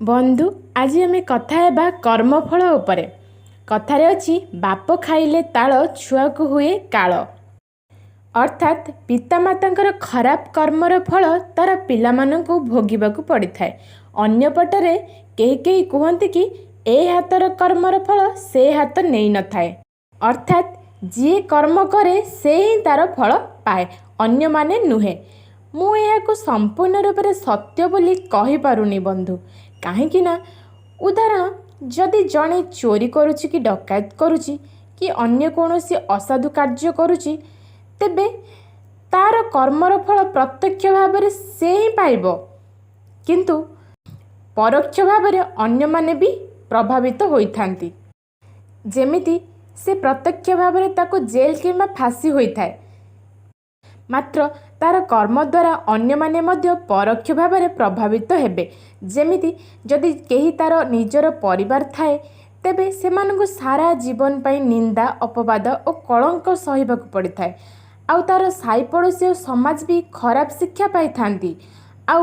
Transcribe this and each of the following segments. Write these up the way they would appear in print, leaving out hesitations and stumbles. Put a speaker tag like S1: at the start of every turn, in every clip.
S1: ବନ୍ଧୁ, ଆଜି ଆମେ କଥା ହେବା କର୍ମଫଳ ଉପରେ। କଥାରେ ଅଛି, ବାପ ଖାଇଲେ ତାଳ, ଛୁଆକୁ ହୁଏ କାଳ। ଅର୍ଥାତ୍ ପିତାମାତାଙ୍କର ଖରାପ କର୍ମର ଫଳ ତା'ର ପିଲାମାନଙ୍କୁ ଭୋଗିବାକୁ ପଡ଼ିଥାଏ। ଅନ୍ୟପଟରେ କେହି କେହି କୁହନ୍ତି କି ଏ ହାତର କର୍ମର ଫଳ ସେ ହାତ ନେଇନଥାଏ। ଅର୍ଥାତ୍ ଯିଏ କର୍ମ କରେ ସେ ହିଁ ତା'ର ଫଳ ପାଏ, ଅନ୍ୟମାନେ ନୁହେଁ। ମୁଁ ଏହାକୁ ସମ୍ପୂର୍ଣ୍ଣ ରୂପରେ ସତ୍ୟ ବୋଲି କହିପାରୁନି ବନ୍ଧୁ। କାହିଁକି ନା ଉଦାହରଣ, ଯଦି ଜଣେ ଚୋରି କରୁଛି କି ଡକାୟତ କରୁଛି କି ଅନ୍ୟ କୌଣସି ଅସାଧୁ କାର୍ଯ୍ୟ କରୁଛି, ତେବେ ତା'ର କର୍ମର ଫଳ ପ୍ରତ୍ୟକ୍ଷ ଭାବରେ ସେ ହିଁ ପାଇବ, କିନ୍ତୁ ପରୋକ୍ଷ ଭାବରେ ଅନ୍ୟମାନେ ବି ପ୍ରଭାବିତ ହୋଇଥାନ୍ତି। ଯେମିତି ସେ ପ୍ରତ୍ୟକ୍ଷ ଭାବରେ ତାକୁ ଜେଲ୍ କିମ୍ବା ଫାଶୀ ହୋଇଥାଏ, ମାତ୍ର ତା'ର କର୍ମ ଦ୍ୱାରା ଅନ୍ୟମାନେ ମଧ୍ୟ ପରୋକ୍ଷ ଭାବରେ ପ୍ରଭାବିତ ହେବେ। ଯେମିତି ଯଦି କେହି ତା'ର ନିଜର ପରିବାର ଥାଏ, ତେବେ ସେମାନଙ୍କୁ ସାରା ଜୀବନ ପାଇଁ ନିନ୍ଦା, ଅପବାଦ ଓ କଳଙ୍କ ସହିବାକୁ ପଡ଼ିଥାଏ। ଆଉ ତା'ର ସାହି ପଡ଼ୋଶୀ ଓ ସମାଜ ବି ଖରାପ ଶିକ୍ଷା ପାଇଥାନ୍ତି। ଆଉ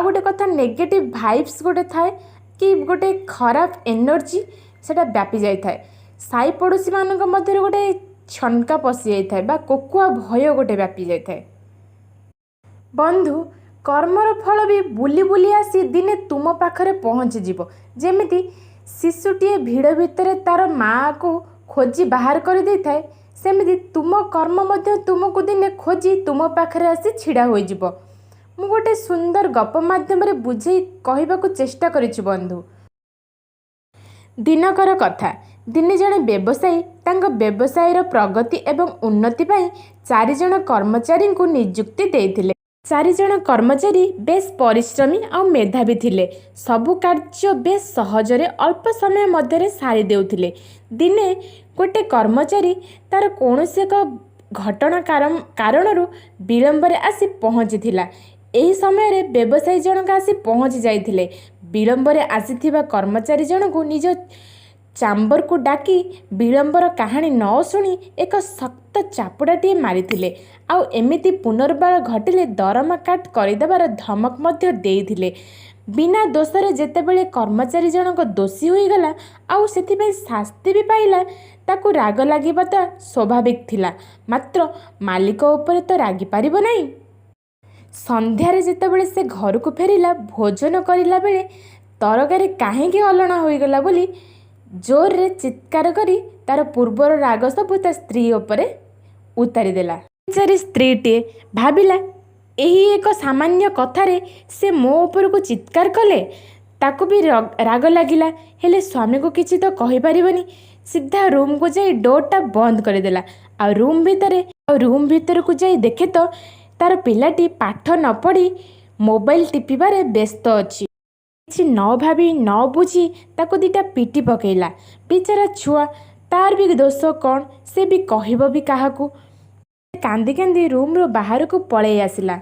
S1: ଗୋଟେ କଥା, ନେଗେଟିଭ୍ ଭାଇବ୍ସ ଗୋଟେ ଥାଏ କି ଗୋଟେ ଖରାପ ଏନର୍ଜି, ସେଇଟା ବ୍ୟାପି ଯାଇଥାଏ। ସାହି ପଡ଼ୋଶୀମାନଙ୍କ ମଧ୍ୟରେ ଗୋଟେ ଛନକା ପଶି ଯାଇଥାଏ ବା କୋକୁଆ ଭୟ ଗୋଟେ ବ୍ୟାପି ଯାଇଥାଏ। ବନ୍ଧୁ, କର୍ମର ଫଳ ବି ବୁଲି ବୁଲି ଆସି ଦିନେ ତୁମ ପାଖରେ ପହଞ୍ଚିଯିବ। ଯେମିତି ଶିଶୁଟିଏ ଭିଡ଼ ଭିତରେ ତା'ର ମାଆକୁ ଖୋଜି ବାହାର କରିଦେଇଥାଏ, ସେମିତି ତୁମ କର୍ମ ମଧ୍ୟ ତୁମକୁ ଦିନେ ଖୋଜି ତୁମ ପାଖରେ ଆସି ଛିଡ଼ା ହୋଇଯିବ। ମୁଁ ଗୋଟେ ସୁନ୍ଦର ଗପ ମାଧ୍ୟମରେ ବୁଝେଇ କହିବାକୁ ଚେଷ୍ଟା କରିଛି ବନ୍ଧୁ। ଦିନକର କଥା, ଦିନେ ଜଣେ ବ୍ୟବସାୟୀ ତାଙ୍କ ବ୍ୟବସାୟର ପ୍ରଗତି ଏବଂ ଉନ୍ନତି ପାଇଁ ଚାରିଜଣ କର୍ମଚାରୀଙ୍କୁ ନିଯୁକ୍ତି ଦେଇଥିଲେ। ଚାରିଜଣ କର୍ମଚାରୀ ବେଶ୍ ପରିଶ୍ରମୀ ଆଉ ମେଧାବୀ ଥିଲେ। ସବୁ କାର୍ଯ୍ୟ ବେଶ୍ ସହଜରେ ଅଳ୍ପ ସମୟ ମଧ୍ୟରେ ସାରି ଦେଉଥିଲେ। ଦିନେ ଗୋଟେ କର୍ମଚାରୀ ତା'ର କୌଣସି ଏକ ଘଟଣା କାରଣରୁ ବିଳମ୍ବରେ ଆସି ପହଞ୍ଚିଥିଲା। ଏହି ସମୟରେ ବ୍ୟବସାୟୀ ଜଣକ ଆସି ପହଞ୍ଚି ଯାଇଥିଲେ। ବିଳମ୍ବରେ ଆସିଥିବା କର୍ମଚାରୀ ଜଣକୁ ନିଜ ଚାମ୍ବରକୁ ଡାକି ବିଳମ୍ବର କାହାଣୀ ନ ଶୁଣି ଏକ ଶକ୍ତ ଚାପୁଡ଼ାଟିଏ ମାରିଥିଲେ। ଆଉ ଏମିତି ପୁନର୍ବାର ଘଟିଲେ ଦରମା କାଟ କରିଦେବାର ଧମକ ମଧ୍ୟ ଦେଇଥିଲେ। ବିନା ଦୋଷରେ ଯେତେବେଳେ କର୍ମଚାରୀ ଜଣକ ଦୋଷୀ ହୋଇଗଲା ଆଉ ସେଥିପାଇଁ ଶାସ୍ତି ବି ପାଇଲା, ତାକୁ ରାଗ ଲାଗିବା ତ ସ୍ୱାଭାବିକ ଥିଲା। ମାତ୍ର ମାଲିକ ଉପରେ ତ ରାଗିପାରିବ ନାହିଁ। ସନ୍ଧ୍ୟାରେ ଯେତେବେଳେ ସେ ଘରକୁ ଫେରିଲା, ଭୋଜନ କରିଲା ବେଳେ ତରକାରୀ କାହିଁକି ଅଲଣା ହୋଇଗଲା ବୋଲି ଜୋରରେ ଚିତ୍କାର କରି ତା'ର ପୂର୍ବର ରାଗ ସବୁ ତା ସ୍ତ୍ରୀ ଉପରେ ଉତାରିଦେଲା। ବିଚାରୀ ସ୍ତ୍ରୀଟିଏ ଭାବିଲା, ଏହି ଏକ ସାମାନ୍ୟ କଥାରେ ସେ ମୋ ଉପରକୁ ଚିତ୍କାର କଲେ। ତାକୁ ବି ରାଗ ଲାଗିଲା। ହେଲେ ସ୍ୱାମୀକୁ କିଛି ତ କହିପାରିବନି। ସିଧା ରୁମ୍କୁ ଯାଇ ଡୋର୍ଟା ବନ୍ଦ କରିଦେଲା। ଆଉ ରୁମ୍ ଭିତରକୁ ଯାଇ ଦେଖେ ତ ତା'ର ପିଲାଟି ପାଠ ନ ପଢ଼ି ମୋବାଇଲ ଟିପିବାରେ ବ୍ୟସ୍ତ ଅଛି। କିଛି ନ ଭାବି ନ ବୁଝି ତାକୁ ଦୁଇଟା ପିଟି ପକେଇଲା। ବିଚାରା ଛୁଆ, ତାର ବି ଦୋଷ କ'ଣ? ସେ ବି କହିବ ବି କାହାକୁ? କାନ୍ଦି କାନ୍ଦି ରୁମ୍ରୁ ବାହାରକୁ ପଳେଇ ଆସିଲା।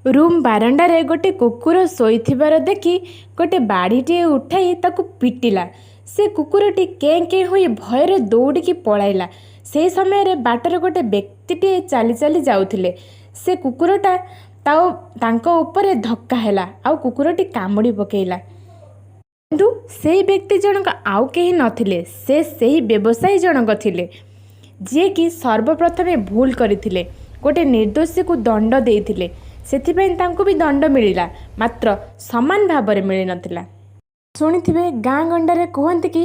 S1: ରୁମ୍ ବାରଣ୍ଡାରେ ଗୋଟେ କୁକୁର ଶୋଇଥିବାର ଦେଖି ଗୋଟେ ବାଡ଼ିଟିଏ ଉଠାଇ ତାକୁ ପିଟିଲା। ସେ କୁକୁରଟି କେଁ କେଁ ହୋଇ ଭୟରେ ଦୌଡ଼ିକି ପଳାଇଲା। ସେହି ସମୟରେ ବାଟରେ ଗୋଟେ ବ୍ୟକ୍ତିଟିଏ ଚାଲି ଚାଲି ଯାଉଥିଲେ। ସେ କୁକୁରଟା ତାଙ୍କ ଉପରେ ଧକ୍କା ହେଲା ଆଉ କୁକୁରଟି କାମୁଡ଼ି ପକେଇଲା। କିନ୍ତୁ ସେଇ ବ୍ୟକ୍ତି ଜଣକ ଆଉ କେହି ନଥିଲେ, ସେ ସେହି ବ୍ୟବସାୟୀ ଜଣକ ଥିଲେ, ଯିଏକି ସର୍ବପ୍ରଥମେ ଭୁଲ କରିଥିଲେ, ଗୋଟେ ନିର୍ଦ୍ଦୋଷୀକୁ ଦଣ୍ଡ ଦେଇଥିଲେ। ସେଥିପାଇଁ ତାଙ୍କୁ ବି ଦଣ୍ଡ ମିଳିଲା, ମାତ୍ର ସମାନ ଭାବରେ ମିଳିନଥିଲା। ଶୁଣିଥିବେ, ଗାଁ ଗଣ୍ଡାରେ କୁହନ୍ତି କି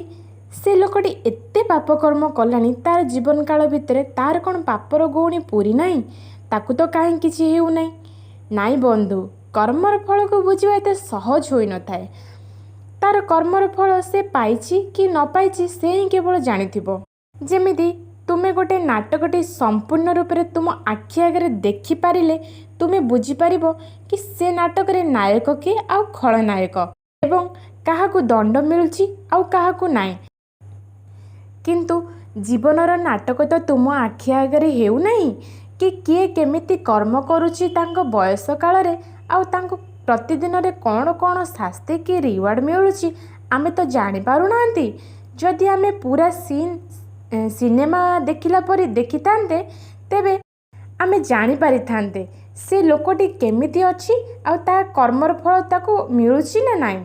S1: ସେ ଲୋକଟି ଏତେ ପାପ କର୍ମ କଲାଣି ତାର ଜୀବନ କାଳ ଭିତରେ, ତାର କ'ଣ ପାପର ଗଉଣୀ ପୁରି ନାହିଁ? ତାକୁ ତ କାହିଁ କିଛି ହେଉନାହିଁ। ନାଇଁ ବନ୍ଧୁ, କର୍ମର ଫଳକୁ ବୁଝିବା ଏତେ ସହଜ ହୋଇନଥାଏ। ତାର କର୍ମର ଫଳ ସେ ପାଇଛି କି ନ ପାଇଛି, ସେ ହିଁ କେବଳ ଜାଣିଥିବ। ଯେମିତି ତୁମେ ଗୋଟେ ନାଟକଟି ସମ୍ପୂର୍ଣ୍ଣ ରୂପରେ ତୁମ ଆଖି ଆଗରେ ଦେଖିପାରିଲେ ତୁମେ ବୁଝିପାରିବ କି ସେ ନାଟକରେ ନାୟକ କିଏ ଆଉ ଖଳନାୟକ ଏବଂ କାହାକୁ ଦଣ୍ଡ ମିଳୁଛି ଆଉ କାହାକୁ ନାହିଁ। କିନ୍ତୁ ଜୀବନର ନାଟକ ତ ତୁମ ଆଖି ଆଗରେ ହେଉନାହିଁ କି କିଏ କେମିତି କର୍ମ କରୁଛି ତାଙ୍କ ବୟସ କାଳରେ ଆଉ ତାଙ୍କୁ ପ୍ରତିଦିନରେ କ'ଣ କ'ଣ ଶାସ୍ତି କି ରିୱାର୍ଡ଼ ମିଳୁଛି, ଆମେ ତ ଜାଣିପାରୁନାହାନ୍ତି। ଯଦି ଆମେ ପୁରା ସିନ୍ ସିନେମା ଦେଖିଲା ପରି ଦେଖିଥାନ୍ତେ, ତେବେ ଆମେ ଜାଣିପାରିଥାନ୍ତେ। ସେ ଲୋକଟି କେମିତି ଅଛି ଆଉ ତା କର୍ମର ଫଳ ତାକୁ ମିଳୁଛି ନା ନାହିଁ।